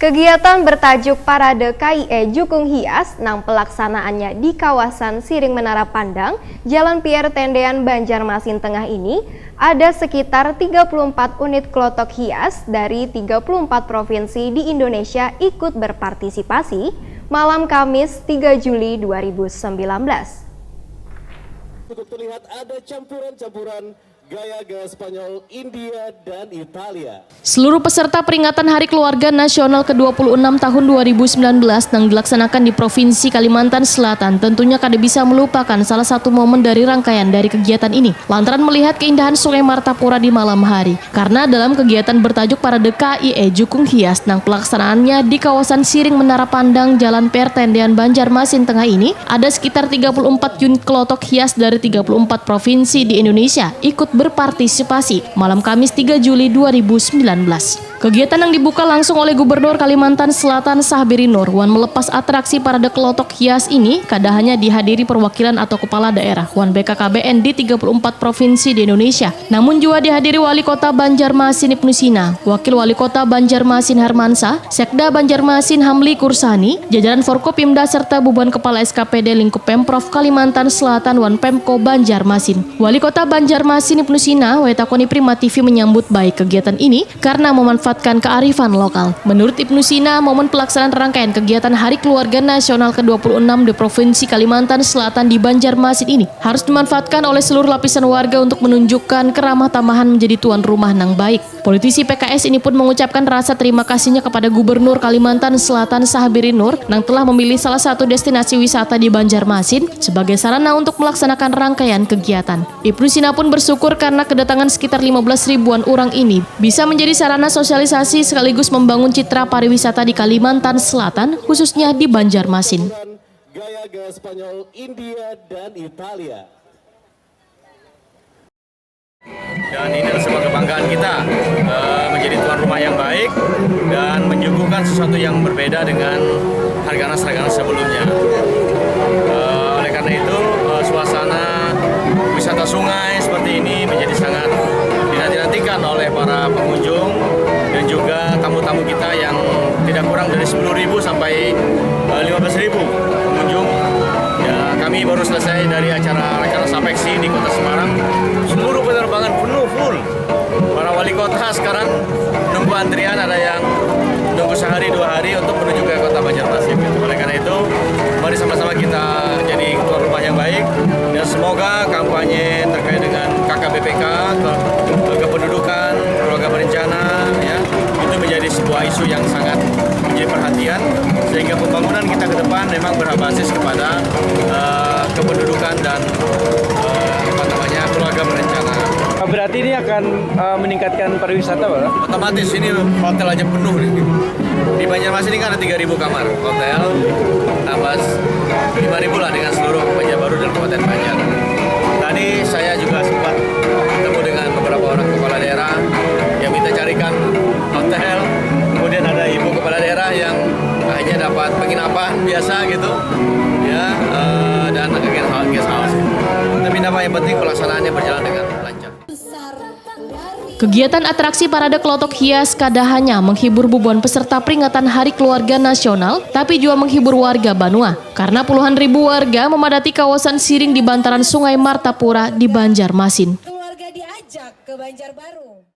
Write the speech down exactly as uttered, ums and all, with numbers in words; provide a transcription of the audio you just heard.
Kegiatan bertajuk Parade K I E Jukung Hias nang pelaksanaannya di kawasan Siring Menara Pandang, Jalan Pierre Tendean, Banjarmasin Tengah ini, ada sekitar tiga puluh empat unit kelotok hias dari tiga puluh empat provinsi di Indonesia ikut berpartisipasi malam Kamis tiga Juli dua ribu sembilan belas. Cukup terlihat ada campuran-campuran gaya-gaya Spanyol, India, dan Italia. Seluruh peserta peringatan Hari Keluarga Nasional ke dua puluh enam tahun dua ribu sembilan belas nang dilaksanakan di Provinsi Kalimantan Selatan tentunya kada bisa melupakan salah satu momen dari rangkaian dari kegiatan ini. Lantaran melihat keindahan Sungai Martapura di malam hari. Karena dalam kegiatan bertajuk Parade K I E Jukung Hias nang pelaksanaannya di kawasan Siring Menara Pandang, Jalan Pertendean, Banjarmasin Tengah ini, ada sekitar tiga puluh empat unit kelotok hias dari tiga puluh empat provinsi di Indonesia ikut berpartisipasi malam Kamis tiga Juli dua ribu sembilan belas. Kegiatan yang dibuka langsung oleh Gubernur Kalimantan Selatan Sahbiri Nur wan melepas atraksi parade kelotok hias ini kada hanya dihadiri perwakilan atau kepala daerah wan B K K B N di tiga puluh empat provinsi di Indonesia, namun jua dihadiri Wali Kota Banjarmasin Ibnu Sina, Wakil Wali Kota Banjarmasin Hermansa, Sekda Banjarmasin Hamli Kursani, jajaran Forkopimda serta bubuhan kepala S K P D lingkup Pemprov Kalimantan Selatan wan Pemko Banjarmasin. Wali Kota Banjarmasin Ibnu Sina, wetakoni Prima T V menyambut baik kegiatan ini karena memanfaatkan kearifan lokal. Menurut Ibnu Sina, momen pelaksanaan rangkaian kegiatan Hari Keluarga Nasional ke dua puluh enam di Provinsi Kalimantan Selatan di Banjarmasin ini harus dimanfaatkan oleh seluruh lapisan warga untuk menunjukkan keramah tamahan menjadi tuan rumah nang baik. Politisi P K S ini pun mengucapkan rasa terima kasihnya kepada Gubernur Kalimantan Selatan Sahbiri Nur nang telah memilih salah satu destinasi wisata di Banjarmasin sebagai sarana untuk melaksanakan rangkaian kegiatan. Ibnu Sina pun bersyukur karena kedatangan sekitar lima belas ribuan orang ini bisa menjadi sarana sosialisasi sekaligus membangun citra pariwisata di Kalimantan Selatan, khususnya di Banjarmasin. Gaya-gaya Spanyol, India, dan Italia. Dan ini adalah sebuah kebanggaan kita eh, menjadi tuan rumah yang baik dan menyuguhkan sesuatu yang berbeda dengan Harganas-Harganas sebelumnya. Eh, oleh karena itu, eh, suasana wisata sungai seperti ini menjadi sangat dinanti-nantikan oleh para pengunjung dan juga tamu-tamu kita yang tidak kurang dari sepuluh ribu sampai eh, lima belas ribu pengunjung. Ya, kami baru selesai dari acara Rakernas Apeksi di Kota Semarang. Seluruh penerbangan penuh full. Para wali kota sekarang nunggu antrian, ada yang nunggu sehari dua hari untuk menuju ke Kota Banjarmasin. Oleh karena itu, mari sama-sama kita jadi tuan rumah yang baik dan semoga kampanye terkait dengan K K B P K, ke- kependudukan, keluarga berencana, ya, itu menjadi sebuah isu yang sangat menjadi perhatian sehingga pembangunan kita ke depan memang berbasis kepada eh, kependudukan dan eh, apa namanya keluarga berencana. Berarti ini akan eh, meningkatkan pariwisata, Pak? Otomatis ini hotel aja penuh nih. Di Banjarmasin ini kan ada tiga ribu kamar hotel, tambah lima ribu lah dengan seluruh Banjarbaru dan Kabupaten Banjar. Tadi saya juga sempat bertemu dengan beberapa orang kepala daerah yang minta carikan hotel, kemudian ada ibu kepala daerah yang akhirnya dapat penginapan biasa gitu, ya, eh, dan guest house. Tapi apa yang penting pelaksanaannya berjalan dengan lancar. Kegiatan atraksi parade kelotok hias kada hanya menghibur bubuhan peserta peringatan Hari Keluarga Nasional, tapi juga menghibur warga Banua. Karena puluhan ribu warga memadati kawasan Siring di bantaran Sungai Martapura di Banjarmasin. Keluarga diajak ke Banjarbaru.